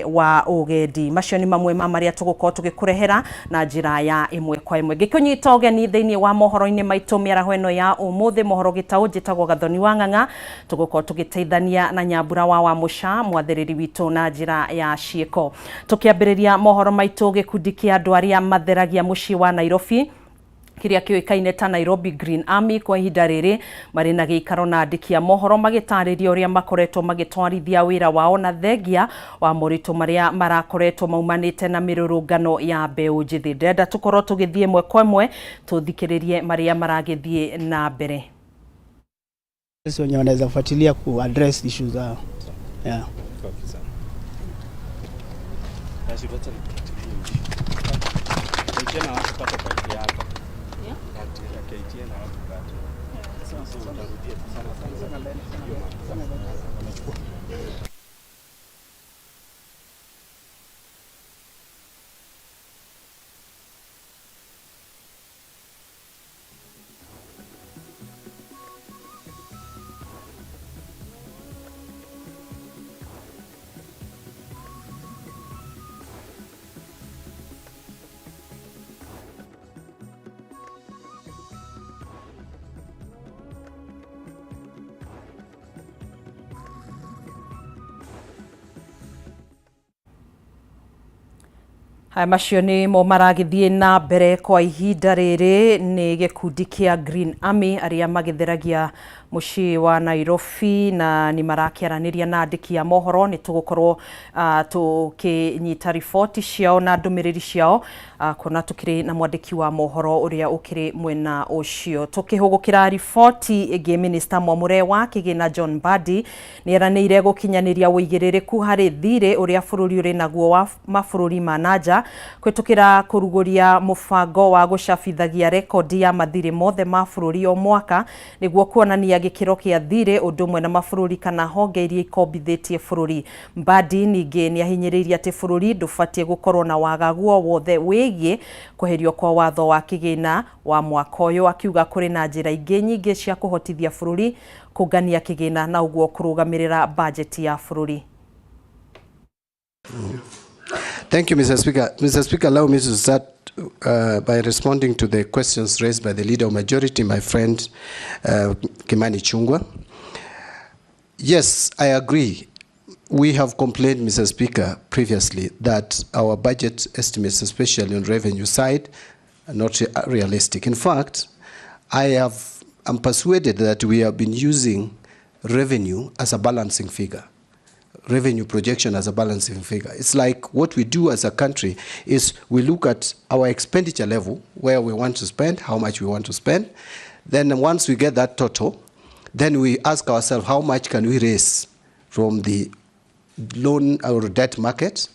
Wa ũgendi. Macio nĩ mamwe ma marĩa tũgũkorwo tũgĩkũrehera na njĩra ya ĩmwe kwa ĩmwe. Ngĩkũnyita ũgeni thĩinĩ wa mohoro-inĩ maitũ mĩaraho ĩno ya ũmũthĩ, mohoro gĩtaũ, njĩtagwo Gathoni wa Ng'ang'a. Tũgũkorwo tũgĩteithania na Nyambura wa Wamũca, mwathĩrĩri witũ na njĩra ya ciĩko. Tũkĩambĩrĩria mohoro maitũ, gĩkundi kĩa andũ arĩa matheragia mũciĩ wa Nairobi kĩrĩa kĩũĩkaine ta Nairobi Green Army kwa ihinda rĩrĩ marĩ na gĩikaro na andĩki a mohoro magĩtarĩria ũrĩa makoretwo magĩtwarithia wĩra wao na thengia wa moritũ marĩa marakoretwo maumanĩte na mĩrũrũngano ya mbeũ njĩthĩ. Ndĩrenda tũkorwo tũgĩthiĩ ĩmwe kwa ĩmwe tũthikĩrĩrie marĩa maragĩthiĩ na mbere. Wenye wanaweza fuatilia ku address issues zao. Yeah. Haya, macio nĩ mo maragĩthiĩ na mbere kwa ihinda rĩrĩ nĩ gĩkundi kĩa Green Army arĩa magĩtheragia mũciĩ wa Nairobi na nĩ marakĩaranĩria na andĩki a mohoro. Nĩ tũgũkorwo tũkĩnyita riboti ciao na ndũmĩrĩri ciao, kuona tũkĩrĩ na mwandĩki wa mohoro ũrĩa ũkĩrĩ mwena ũcio. Tũkĩhũgũkĩra riboti ĩngĩ, minista mwamũre wa kĩgĩna John Mbadi nĩ eranĩire gũkinyanĩria ũigĩrĩrĩku harĩ thirĩ ũrĩa bũrũri ũrĩ naguo wa mabũrũri ma nanja kũhĩtũkĩra kũrugũria mũbango wa gũcabithagia rekondi ya mathirĩ mothe ma bũrũri o mwaka nĩguo kuonania gĩkĩro kĩa thirĩ ũndũ ũmwe na mabũrũri kana honge iria ikombithĩtie bũrũri. Mbadi ningĩ nĩ ahinyĩrĩirie atĩ bũrũri ndũbatiĩ gũkorwo na wagagu o wothe wĩgiĩ kweherio kwa watho wa kĩgĩna wa mwaka ũyũ, akiuga kũrĩ na njĩra ingĩ nyingĩ cia kũhotithia bũrũri kũngania kĩgĩna na ũguo kũrũgamĩrĩra bajeti ya bũrũri. Thank you, Mr. Speaker. Mr. Speaker, allow me to start by responding to the questions raised by the Leader of Majority, my friend Kimani Ichung'wah. Yes, I agree. We have complained, Mr. Speaker, previously that our budget estimates, especially on revenue side, are not realistic. In fact, I'm persuaded that we have been using revenue as a balancing figure. Revenue projection as a balancing figure. It's like what we do as a country is we look at our expenditure level, where we want to spend, how much we want to spend. Then once we get that total, then we ask ourselves how much can we raise from the loan or debt market,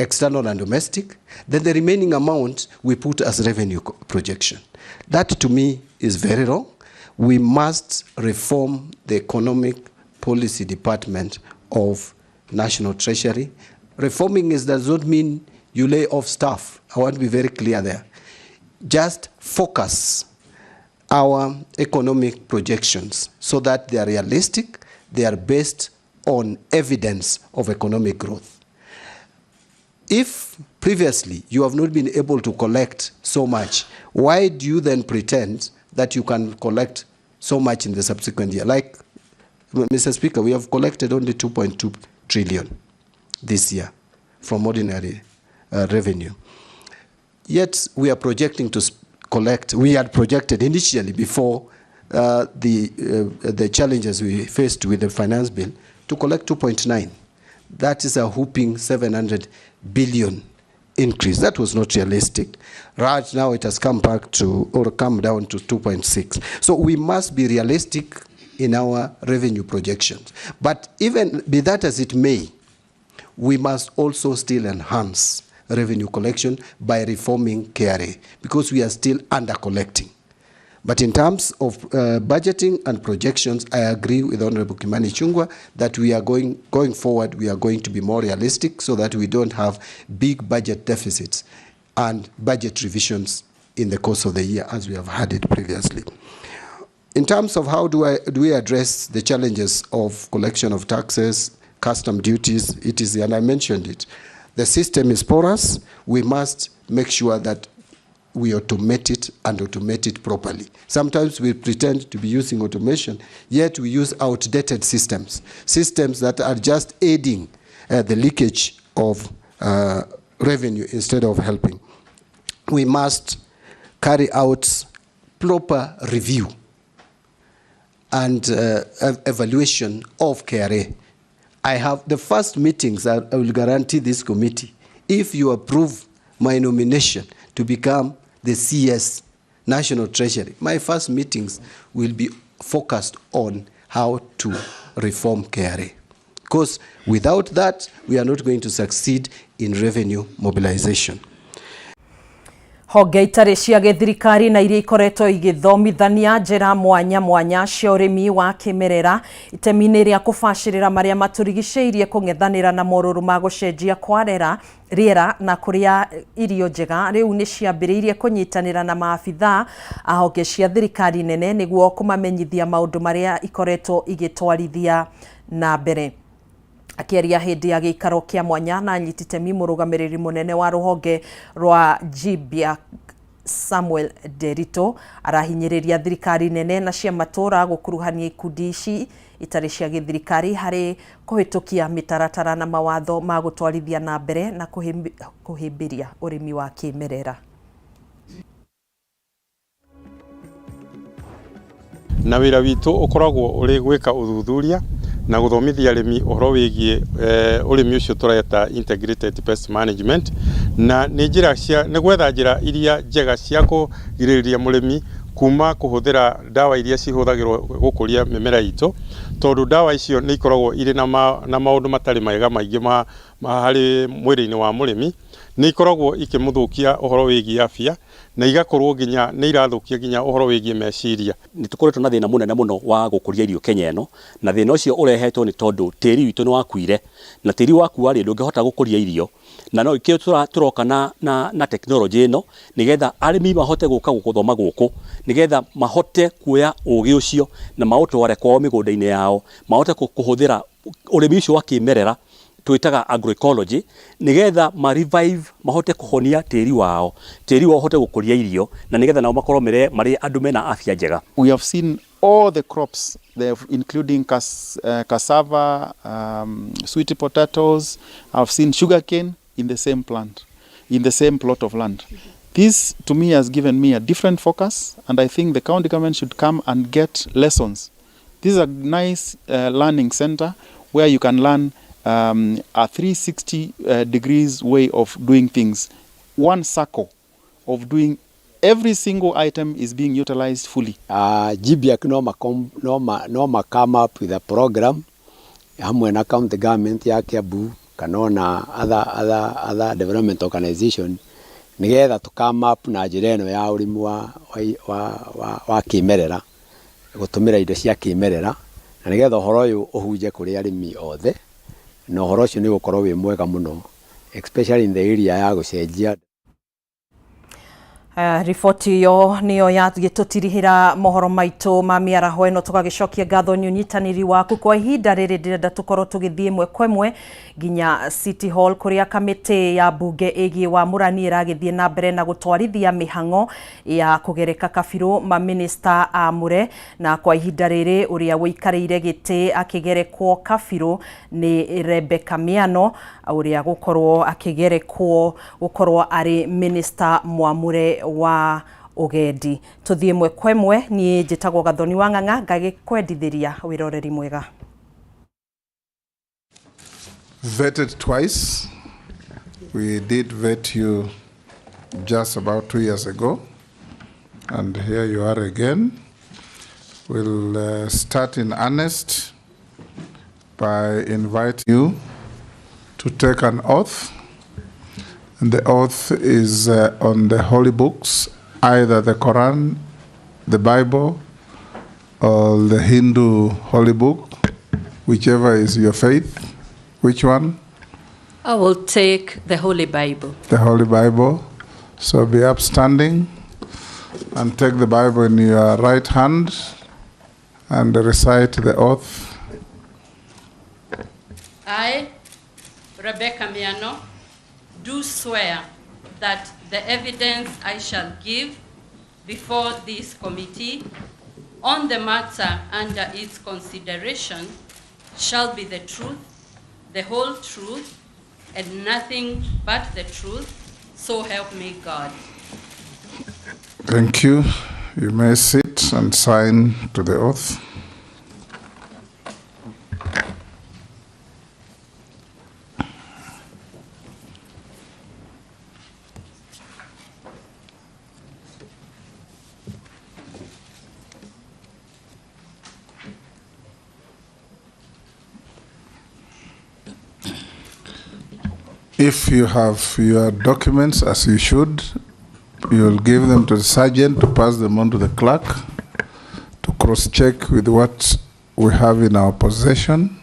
external and domestic. Then the remaining amount we put as revenue projection. That to me is very wrong. We must reform the economic policy department of National Treasury. Reforming is does not mean you lay off staff. I want to be very clear there. Just focus our economic projections so that they are realistic, they are based on evidence of economic growth. If previously you have not been able to collect so much, why do you then pretend that you can collect so much in the subsequent year? Like, Mr. Speaker, we have collected only 2.2 trillion this year from ordinary revenue. Yet we are projecting to collect, we had projected initially before the challenges we faced with the finance bill, to collect 2.9. That is a whopping 700 billion increase. That was not realistic. Right now it has come back to, or come down to 2.6. So we must be realistic in our revenue projections. But even be that as it may, we must also still enhance revenue collection by reforming KRA, because we are still under collecting. But in terms of budgeting and projections, I agree with Honorable Kimani Ichung'wah that we are going forward, we are going to be more realistic so that we don't have big budget deficits and budget revisions in the course of the year as we have had it previously. In terms of how do we address the challenges of collection of taxes, custom duties, etc., and I mentioned it. The system is porous. We must make sure that we automate it and automate it properly. Sometimes we pretend to be using automation, yet we use outdated systems, systems that are just aiding the leakage of revenue instead of helping. We must carry out proper review and evaluation of KRA. I have the first meetings, I will guarantee this committee, if you approve my nomination to become the CS, National Treasury, my first meetings will be focused on how to reform KRA. Because without that, we are not going to succeed in revenue mobilization. Honge itarĩ cia gĩthirikari na iria ikoretwo igĩthomithania njĩra mwanya mwanya cia ũrĩmi wa kĩmerera itemi-inĩ rĩa kũbacĩrĩra marĩa matũrigicĩirie kũng'ethanĩra na morũrũ ma gũcenjia kwa rĩera na kũrĩa irio njega rĩu nĩ ciambĩrĩirie kũnyitanĩra na maabithaa a honge cia thirikari nene nĩguo kũmamenyithia maũndũ marĩa ikoretwo igĩtwarithia na mbere. Akĩaria hĩndĩ ya gĩikaro kĩa mwanya na anyiti itemi mũrũgamĩrĩri mũnene wa rũhonge rwa GBIACK Samuel Nderitu arahinyĩrĩria thirikari nene na cia matũra gũkuruhania ikundi ici itarĩ cia gĩthirikari harĩ kũhĩtũkia mĩtaratara na mawatho ma gũtwarithia na mbere na kũhĩmbĩria ũrĩmi wa kĩmerera. Na wĩra witũ ũkoragwo ũrĩ gwĩka ũthuthuria na gũthomithia arĩmi ũhoro wĩgiĩ ũrĩmi ũcio tũreta integrated pest management, na nĩ njĩra cia nĩ gwetha njĩra iria njega cia kũgirĩrĩria mũrĩmi kuma kũhũthĩra ndawa iria cihũthagĩrwo gũkũria mĩmera itũ, tondũ ndawa icio nĩ ikoragwo irĩ na maũndũ matarĩ mega maingĩ ma harĩ mwĩrĩ-inĩ wa mũrĩmi. Nĩ ikoragwo ikĩmũthũkia ũhoro wĩgiĩ afya na igakorwo nginya nĩ irathũkia nginya ũhoro wĩgiĩ meciria. Nĩ tũkoretwo na thĩna mũnene mũno wa gũkũria irio Kenya ĩno, na thĩna ũcio ũrehetwo nĩ tondũ tĩri witũ nĩ wakuire, na tĩri wakua rĩ ndũngĩhota gũkũria irio, na no ikĩo tũroka na tekinoronjĩ ĩno nĩgetha arĩmi mahote gũka gũthoma gũkũ, nĩgetha mahote kuoya ũgĩ ũcio na maũtware kwao mĩgũnda-inĩ yao, mahote kũhũthĩra ũrĩmi ũcio wa kĩmerera twĩtaga agroecology, nĩgetha ma revive mahote kũhonia tĩri wao, tĩri wao ũhote gũkũria irio, na nĩgetha nao makorwo marĩ andũ mena afya njega. We have seen all the crops, including cassava, sweet potatoes. I've seen sugarcane in the same plant, in the same plot of land. This, to me, has given me a different focus, and I think the county government should come and get lessons. This is a nice learning center where you can learn a 360 degrees way of doing things. One circle of doing every single item is being utilized fully. GBIACK no ma come up with a program hamwe na county government ya Kiambu kana ona other development organization nigetha tu come up na njĩra ĩno ya ũrĩmi wa kĩmerera, gũtũmĩra indo cia kĩmerera, na nigetha ũhoro ũyũ ũhunje kũrĩ arĩmi othe, na ũhoro ũcio nĩ ũgũkorwo wĩ mwega mũno, especially in the area ya gũcenjia. Riboti ĩyo nĩyo yagĩtũtirihĩra mohoro maitũ ma mĩaraho ĩno. Tũgagĩcokia ngatho nĩ ũnyitanĩri waku kwa ihinda rĩrĩ. Ndĩrenda tũkorwo tũgĩthiĩ ĩmwe kwa ĩmwe nginya City Hall kũrĩa kamĩtĩ ya mbunge ĩgiĩ wamũrani ĩragĩthiĩ na mbere na gũtwarithia mĩhang'o ya kũgereka kabirũ mamĩnĩsta amũre, na kwa ihinda rĩrĩ ũrĩa ũikarĩire gĩtĩ akĩgerekwo kabirũ nĩ Rebecca Miano, ũrĩa gũkorwo akĩgerekwo gũkorwo arĩ minista mwamũre wa ũgendi. Tũthiĩ ĩmwe kwa ĩmwe. Niĩ njĩtagwo Gathoni wa Ng'ang'a, ngagĩkwendithĩria wĩroreri mwega. Vetted twice. We did vet you just about 2 years ago, and here you are again. We'll start in earnest by inviting you to take an oath. And the oath is on the holy books, either the Quran, the Bible, or the Hindu holy book, whichever is your faith. Which one? I will take the Holy Bible. The Holy Bible. So be upstanding and take the Bible in your right hand and recite the oath. I, Rebecca Miano, do swear that the evidence I shall give before this committee on the matter under its consideration shall be the truth, the whole truth, and nothing but the truth, so help me God. Thank you. You may sit and sign to the oath. If you have your documents, as you should, you'll give them to the sergeant to pass them on to the clerk to cross-check with what we have in our possession.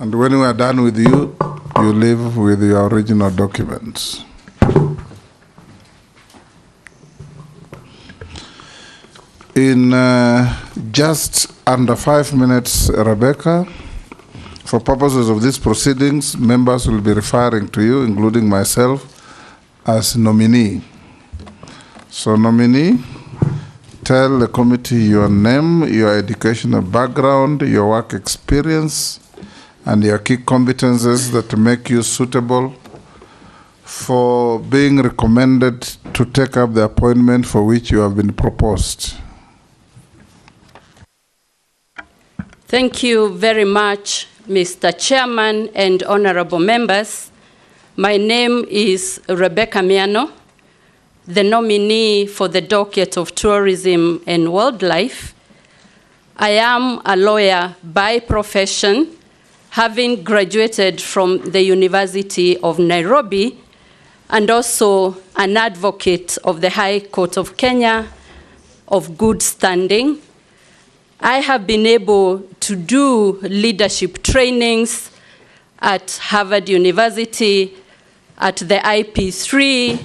And when we are done with you, you leave with your original documents. In just under 5 minutes, Rebecca, for purposes of these proceedings, members will be referring to you, including myself, as nominee. So nominee, tell the committee your name, your educational background, your work experience, and your key competences that make you suitable for being recommended to take up the appointment for which you have been proposed. Thank you very much, Mr. Chairman and honorable members. My name is Rebecca Miano, the nominee for the docket of Tourism and Wildlife. I am a lawyer by profession, having graduated from the University of Nairobi, and also an advocate of the High Court of Kenya of good standing. I have been able to do leadership trainings at Harvard University, at the IP3,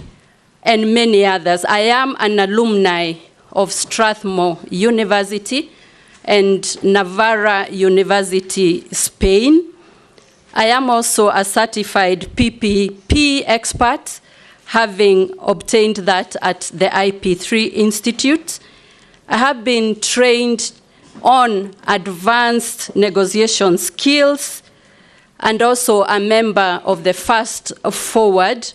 and many others. I am an alumni of Strathmore University and Navarra University, Spain. I am also a certified PPP expert, having obtained that at the IP3 Institute. I have been trained on advanced negotiation skills and also a member of the Fast Forward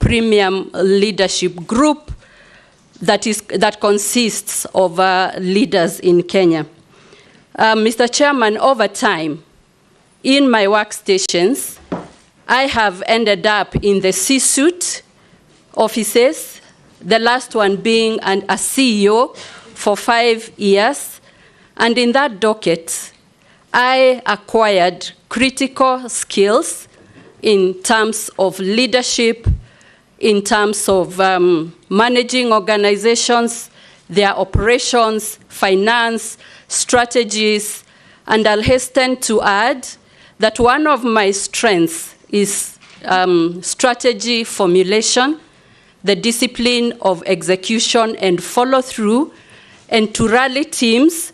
Premium Leadership Group that consists of leaders in Kenya. Mr. Chairman, over time, in my workstations, I have ended up in the C-suite offices, the last one being a CEO for 5 years. And in that docket, I acquired critical skills in terms of leadership, in terms of managing organizations, their operations, finance, strategies, and I'll hasten to add that one of my strengths is strategy formulation, the discipline of execution and follow-through, and to rally teams